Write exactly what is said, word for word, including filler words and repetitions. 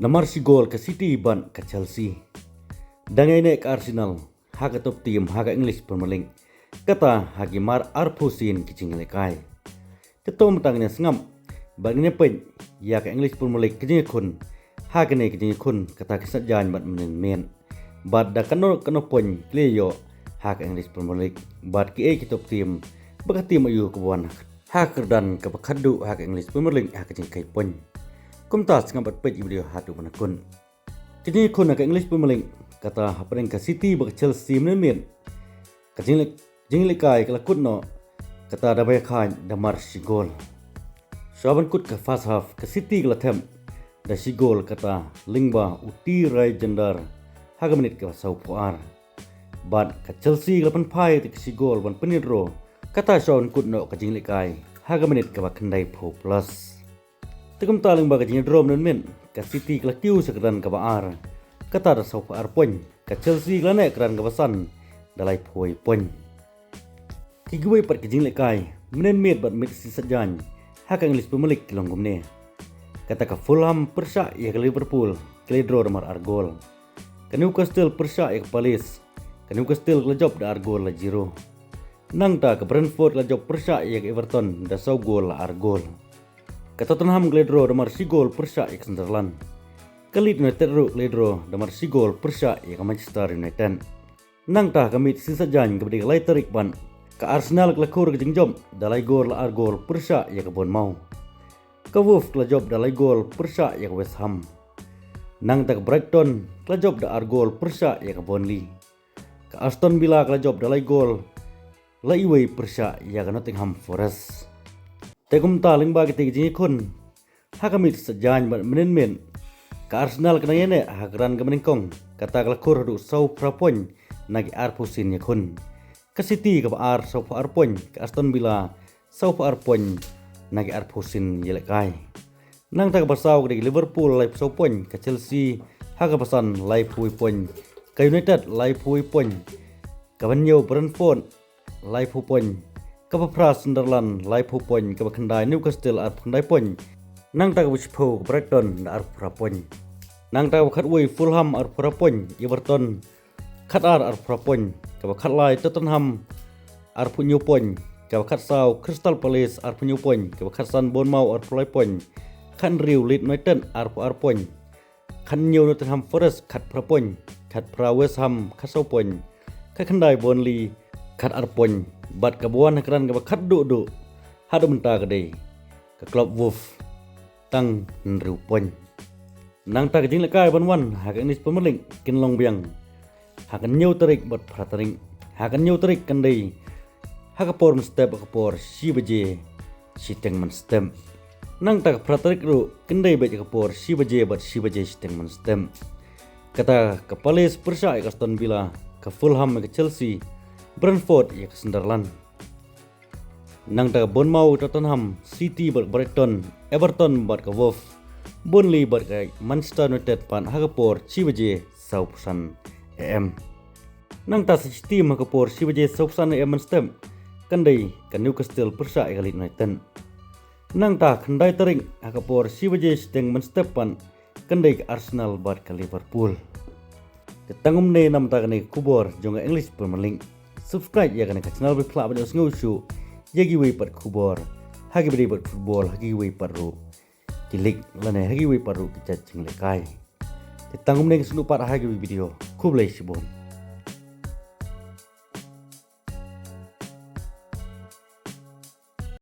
Namar shi gol ka City bad ka Chelsea. Dang ïaineh ka Arsenal ha ka top team ha ka English Premier League, kata ha ki mar arphew sien ki jingïalehkai. Te to mynta ngin ïa sngap bad ngin ïa peit ïa ka English Premier League ka jingïakhun. Ha kane ka jingïakhun kata ki sah jaiñ bad mynnin miet, bad da katno katno point ki la ïoh ha ka English Premier League, bad kiei ki top team, bad ka team aïu kaba wan ha ka kyrdan kaba khatduh ha ka English Premier League ha ka jingkait point. Kumta sngap bad peit ïa ka video haduh ban da kut. Ka jingïakhun ha ka English Premier League, kata hapdeng ka City bad ka Chelsea mynnin miet, ka jingleh, jingïalehkai ka la kut noh, kata da ba ïakhaid da mar shi gol. Shuwa ban kut ka first half, ka City ka la thep da shi gol, kata lyngba u Tyrell Reijnders ha ka minit kaba sawphew ar. Bad ka Chelsea ka la pynphai ïa ka shi gol ban pynïadro, kata shuwa ban kut noh ka jingïalehkai ha ka minit kaba khyndaiphew plus. Te kumta lyngba ka jingïadro mynnin miet, ka City ka la kiew sha kyrdan kaba ar, kata da sawphew ar point, ka Chelsea ka la neh kyrdan kaba san da laiphew wei point. Ki kiwei pat ki jingïalehkai mynnin miet bad miet shi sah jaiñ ha ka English Premier League ki long kumne. Kata ka Fulham pyrshah ïa ka Liverpool, ki la draw da mar ar gol. Ka Newcastle pyrshah ïa ka Palace, ka Newcastle ka la jop da ar gol la zero. Nangta ka Brentford ka la jop pyrshah ïa ka Everton da saw gol la ar gol. Ka Tottenham ka la draw da mar shi gol pyrshah ïa ka Sunderland. Ka Leeds United ruh ka la draw da mar shi gol pyrshah ïa ka Manchester United. Nangta ka miet shi sah jaiñ kaba dei ka lai tarik pat, ka Arsenal ka la khur ka jingjop da lai gol la ar gol pyrshah ïa ka Bournemouth. Ka Wolves ka la jop da lai gol pyrshah ïa ka West Ham. Nangta ka Brighton ka la jop da ar gol pyrshah ïa ka Burnley. Ka Aston Villa ka la jop da lai gol la iwei pyrshah ïa ka Nottingham Forest. Te kumta lyngba kita ki jingïakhun ha ka miet sah jaiñ bad mynnin miet, ka Arsenal ka dang ïaineh ha ka kyrdan kaba nyngkong, kata ka la khur haduh sawphew phra point na ki arphew sien ïakhun. Ka City kaba ar sawphew ar point, ka Aston Villa sawphew ar point na ki arphew sien ïalehkai. Nangta kaba saw ka dei ka Liverpool laiphew saw point, ka Chelsea ha kaba san laiphew wei point, ka United laiphew wei point, kaba hynñiew Brentford laiphew point, kaba phra Sunderland laiphew point, kaba khyndai Newcastle arphew khyndai point. Nangta kaba shiphew ka Brighton da arphew phra point. Nangta kaba khatwei Fulham arphew phra point, Everton khatar arphew phra point, kaba khatlai Tottenham arphew hynñiew point, kaba khatsaw Crystal Palace arphew hynñiew point, kaba khatsan Bournemouth arphew lai point, khathynriew Leeds United arphew ar point, khathynñiew Nottingham Forest khatphra point, khatphra West Ham khatsaw point, khatkhyndai Burnley khatar point, bad kaba wan ha kyrdan kaba khatduh duh haduh mynta ka dei ka Club Wolves tang hynriew point. Nangta ka jingïalehkai ban wan ha ka English Premier League kin long biang ha ka hynñiew tarik bad phra tarik. Ha ka hynñiew tarik kan dei ha ka por mynstep, ha ka por shi baje shiteng mynstep. Nangta ka phra tarik ruh kan dei beit ha ka por shi baje bad shi baje shiteng mynstep. Kata ka Palace pyrshah ïa ka Aston Villa, ka Fulham ïa ka Chelsea, Brentford ïa ka Sunderland. Nangta ka Bournemouth, Tottenham, City bad Brighton, Everton bad ka Wolves, Burnley bad ka Manchester United pat ha ka por shi baje sawphew san A M. Nangta sa shi team ha ka por shi baje sawphew san A M mynstep kan dei ka Newcastle pyrshah ïa ka Leeds United. Nangta khyndai tarik ha ka por shi baje shiteng mynstep pat kan dei ka Arsenal bad ka Liverpool. Te tang kumne namar kane ka khubor jong ka English Premier League. Subscribe ïa kane ka channel ba phi lah ban ïohsngew shuh ïa kiwei pat khubor ha ki ba dei bad football, ha kiwei pat ruh ki league lane ha kiwei pat ruh ki jait jingïalehkai. Te tang kumne, ngin sa ïakynduh pat ha kiwei video. Khublei shibun.